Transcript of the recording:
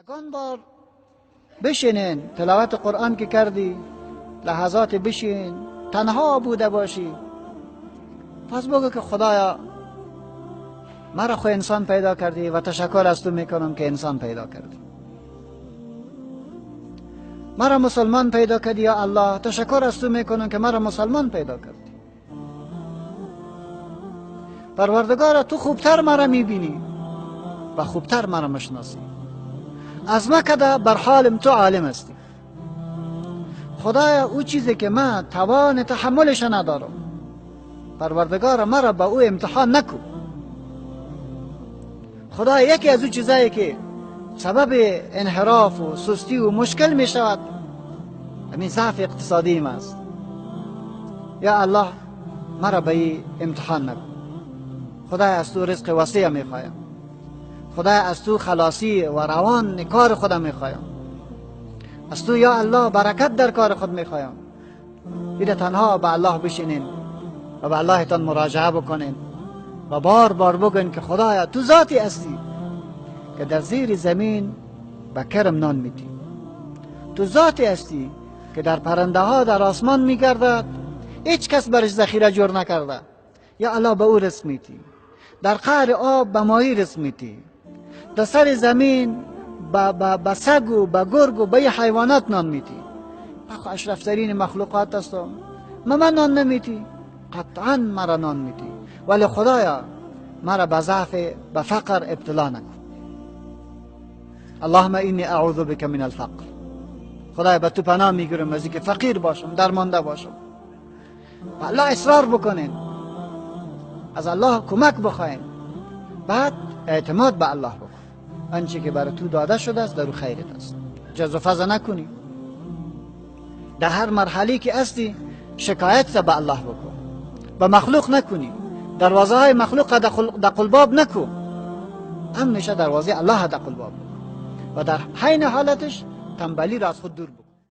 یگان بار بشینین تلاوت قرآن که کردی، لحظات بشین، تنها بوده باشی، پس بگو که خدایا مرا خو انسان پیدا کردی و تشکر از تو میکنم که انسان پیدا کردی. مرا مسلمان پیدا کردی یا الله، تشکر از تو میکنم که مرا مسلمان پیدا کردی. پروردگارا تو خوبتر مرا میبینی و خوبتر مرا مشناسی. از ما کده بر حالم تو عالم هستی. خدایا او چیزی که من توان تحملش ندارم، پروردگارا مرا با او امتحان نکو. خدا یکی از او چیزایی که سبب انحراف و سستی و مشکل می شود همین ضعف اقتصادی ما است. یا الله مرا به این امتحان نکن. خدای از تو رزق وسیع می خوایم. خدای از تو خلاصی و روان کار خودم می خوایم. از تو یا الله برکت در کار خود می خوایم. ایده تنها به الله بشینین و به الله تان مراجعه بکنین و بار بار بگوین که خدایا تو ذاتی هستی که در زیر زمین به کرم نان میدی، تو ذاتی هستی که در پرنده ها در آسمان میگردد، هیچ کس برش ذخیره جور نکرده، یا الله به او رزق میدی. در قعر آب به ماهی رزق میدی، در سر زمین به سگ و به گرگ و به حیوانات نان میدی. اشرفترین مخلوقات هستم، من نان نمیدی، قطعا مرا نان میدی، ولی خدایا مرا به ضعف به فقر ابتلا نکن. اللهم اینی اعوذ بک من الفقر. خدایا به تو پناه میگیرم از اینکه فقیر باشم، درمانده باشم. به الله اصرار بکنین، از الله کمک بخواین، بعد اعتماد به الله بکن. آنچه که برای تو داده شده است در او خیرت است. جز و فضا نکنی. در هر مرحله که هستی شکایت به الله بکن، به مخلوق نکنی. دروازه های مخلوق در قلباب نکن، امنشه دروازه الله در قلباب بکن و در حین حالتش تنبلی را از خود دور بکن.